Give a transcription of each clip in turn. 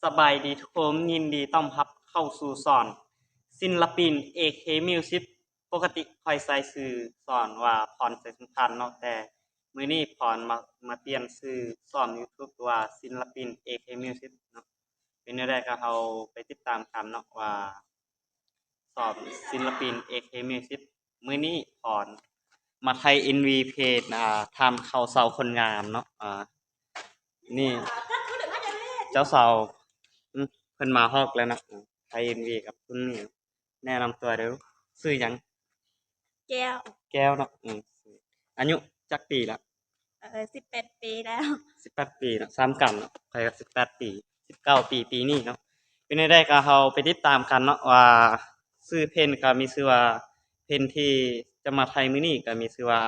ສະບາຍດີທຸກຄົນ, ຍິນດີຕ້ອນຮັບເຂົ້າສູ່ຊ່ອງສິນລະປິນ ເອເຄ Music. ປົກກະຕິຂ້ອຍໃຊ້ຊື່ຊ່ອງວ່າ ພອນ ໄຊສົມພັນ ເນາະ, ແຕ່ມື້ນີ້ພອນມາ ມາປ່ຽນຊື່ຊ່ອງ YouTube ວ່າ ສິນລະປິນ ເອເຄ Music ເນາະ. ເປັນແນວໃດກໍເຮົາໄປຕິດຕາມກັນເນາະ ວ່າຊ່ອງສິນລະປິນ ເອເຄ Music. ມື້ນີ້ພອນມາຖ່າຍເອັມວີເພງ ອ່າ ຖາມຂ່າວສາວຄົນງາມເນາະ. ອ່າ ນີ້ເຈົ້າສາວ ອືມ ເພິ່ນມາຮອດແລ້ວເນາະ. ອືມ ຖ່າຍເອັມວີກັບຄົນນີ້ ແນະນຳຕົວເດີ້. ຊື່ຫຍັງ? ແກ້ວ. ແກ້ວເນາະ. ອືມ ອາຍຸຈັກປີລະ? ເອີ ສິບແປດປີແລ້ວ. ສິບແປດປີເນາະ, ສ່ຳກັນເນາະ, ຂ້ອຍກໍສິບແປດປີ ສິບເກົ້າປີ ປີນີ້ເນາະ. ເປັນແນວໃດກໍເຮົາໄປຕິດຕາມກັນເນາະ ວ່າຊື່ເພງກໍມີຊື່ວ່າ ເພງທີ່ຈະມາຖ່າຍມື້ນີ້ກໍມີຊື່ວ່າ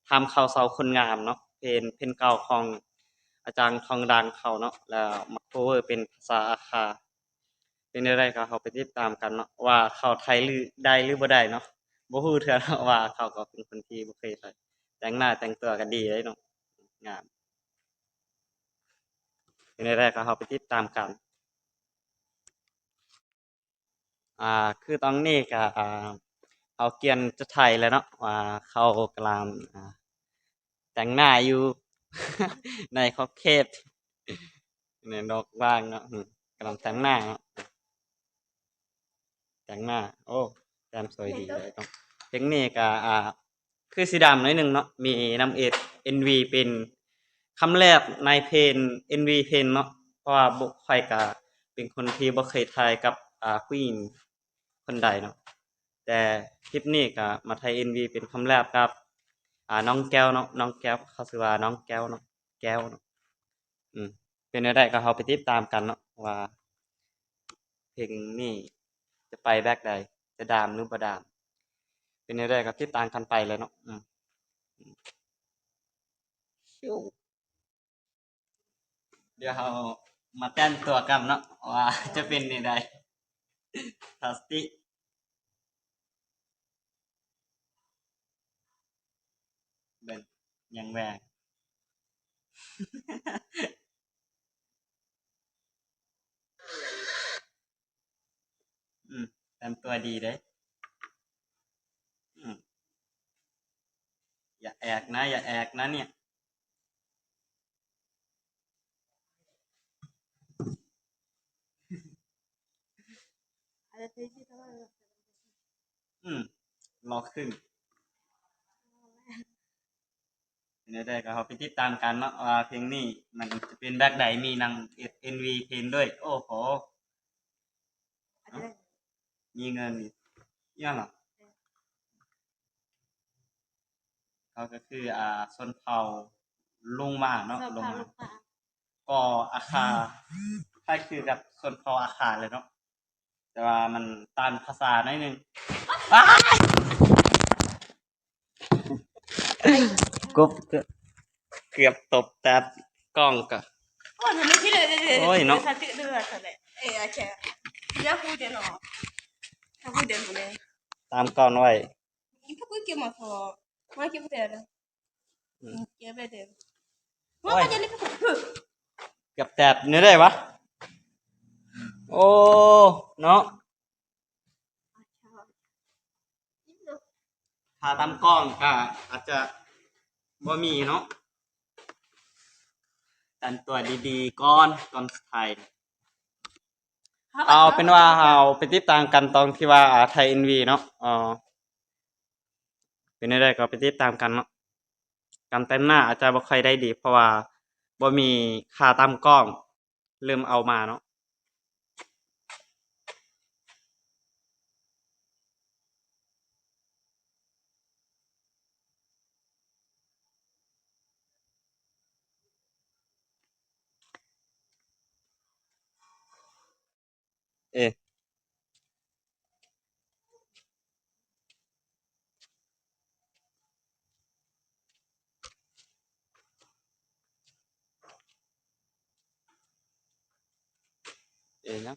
ຖາມຂ່າວສາວຄົນງາມເນາະ, ເພງ ເພງເກົ່າຂອງອາຈານທອງດັງເຂົາເນາະ ແລ້ວມາ cover ເປັນພາສາອາຄາ. ເປັນແນວໃດກໍເຮົາໄປຕິດຕາມກັນເນາະ ວ່າເຂົາຖ່າຍຫຼື ໄດ້ຫຼືບໍ່ໄດ້ເນາະ. ບໍ່ຮູ້ເທື່ອເນາະ ວ່າເຂົາກໍເປັນຄົນທີ່ບໍ່ເຄີຍຖ່າຍ, ແຕ່ງໜ້າແຕ່ງຕົວກໍດີເດ້ເນາະ, ງາມ. ເປັນແນວໃດກໍເຮົາໄປຕິດຕາມກັນ. ອ່າ ຄືຕອນນີ້ກໍ ອ່າ ເຮົາກຽມຈະຖ່າຍແລ້ວເນາະ ວ່າເຂົາກຳລັງ ອ່າ ແຕ່ງໜ້າຢູ່ ໃນຂອບເຂດ ໃນນອກວ່າງເນາະ. ອືມ ກຳລັງແຕ່ງໜ້າເນາະ, ແຕ່ງໜ້າ. ໂອ້ ແຕ້ມສວຍດີເລີຍເນາະ. ເພງນີ້ກໍ ອ່າ ຄືຊິດຳໜ້ອຍໜຶ່ງເນາະ, ມີນາງເອກເອັມວີເປັນຄຳແລກໃນເພງ ເອັມວີເພງເນາະ, ເພາະວ່າ ໂອ້ ຂ້ອຍກະເປັນຄົນທີ່ບໍ່ເຄີຍຖ່າຍກັບ ອ່າ ຜູ້ຍິງຄົນໃດເນາະ, ແຕ່ຄລິບນີ້ກະມາຖ່າຍເອັມວີເປັນຄຳແລກກັບ ອ່າ ນ້ອງແກ້ວເນາະ, ນ້ອງແກ້ວ, ເຂົາຊື່ວ່ານ້ອງແກ້ວເນາະ, ແກ້ວເນາະ. ອືມ ເປັນແນວໃດກໍເຮົາໄປຕິດຕາມກັນເນາະ ວ່າເພງນີ້ຈະໄປແບບໃດ, ຈະດຳຫຼືບໍ່ດຳ, ເປັນແນວໃດກໍຕິດຕາມກັນໄປແຫຼະເນາະ. ອືມ ດຽວເຮົາມາແຕ່ງຕົວກັນເນາະ ວ່າຈະເປັນແນວໃດ. ພລາສຕິກ ເບິ່ງ ຍັງແຫວ່ງ. ອືມ ແຕ່ງຕົວດີເດ້. ອືມ ຢ່າແອກນະ ຢ່າແອກນະເນຍ. ອືມ ຫຼໍ່ຂຶ້ນ. ເປັນແນວໃດກໍເຮົາໄປຕິດຕາມກັນເນາະ ວ່າເພງນີ້ມັນຈະເປັນແບບໃດ, ມີນາງເອກເອັມວີເພງດ້ວຍ. ໂອ້ໂຫ ມີເງິນອີກ. ອີຫຍັງເນາະ? ເຂົາກໍຄື ອ່າ ຊົນເຜົ່າລຸງໝ້າເນາະ, ລຸງໝ້າ ກໍອາຄາ ຄ້າຍຄືກັບຊົນເຜົ່າອາຄາເລີຍເນາະ, ແຕ່ວ່າມັນຕ່າງພາສາໜ້ອຍໜຶ່ງ. ກົບ ເກືອບຕົບແຕະກ້ອງກະ ໂອ້ຍເນາະ. ຕາມກ້ອງໄວ້. ໂອ້ຍ ເກືອບແຕະແນວໃດວະ. ໂອ້ ເນາະ. ຄ່າຕາມກ້ອງກະອາດຈະບໍ່ມີເນາະ, ແຕ່ງຕົວດີໆກ່ອນ ກ່ອນຊິຖ່າຍ. ເອົາເປັນວ່າເຮົາໄປຕິດຕາມກັນຕອນທີ່ວ່າ ອ່າ ຖ່າຍເອັມວີເນາະ. ເປັນແນວໃດກໍໄປຕິດຕາມກັນເນາະ. ການແຕ່ງໜ້າອາດຈະບໍ່ຄ່ອຍໄດ້ດີ ເພາະວ່າບໍ່ມີຄ່າຕາມກ້ອງ. ເລີ່ມເອົາມາເນາະ. ເອ ເອ ຫຍັງ?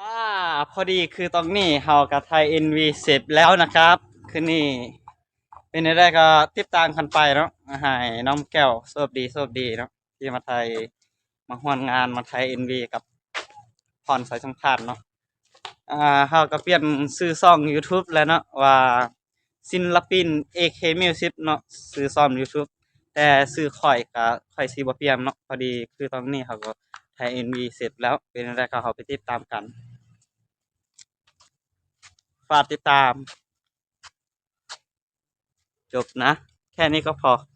ອ່າ ພໍດີຄືຕອນນີ້ເຮົາກໍຖ່າຍເອັມວີເສັດແລ້ວນະຄັບ. ຄືນນີ້ເປັນແນວໃດກໍຕິດຕາມກັນໄປເນາະ. ໃຫ້ນ້ອງແກ້ວໂຊກດີ ໂຊກດີເນາະ ທີ່ມາຖ່າຍ ມາຮ່ວມງານ ມາຖ່າຍເອັມວີກັບພອນ ສາຍສົງຄານເນາະ. ອ່າ ເຮົາກໍປ່ຽນຊື່ຊ່ອງຢູທູບແລ້ວເນາະ ວ່າ ສິນລະປິນ ເອເຄ ມິວສິກ ເນາະ ຊື່ຊ່ອງຢູທູບ. ແຕ່ຊື່ຂ້ອຍກະ ຂ້ອຍຊິບໍ່ປ່ຽນເນາະ. ພໍດີຄືຕອນນີ້ເຮົາກໍຖ່າຍເອັມວີເສັດແລ້ວ ເປັນຈັ່ງໃດກໍເຮົາໄປຕິດຕາມກັນ. ຝາກຕິດຕາມ ຈົບນະ ແຄ່ນີ້ກໍພໍ.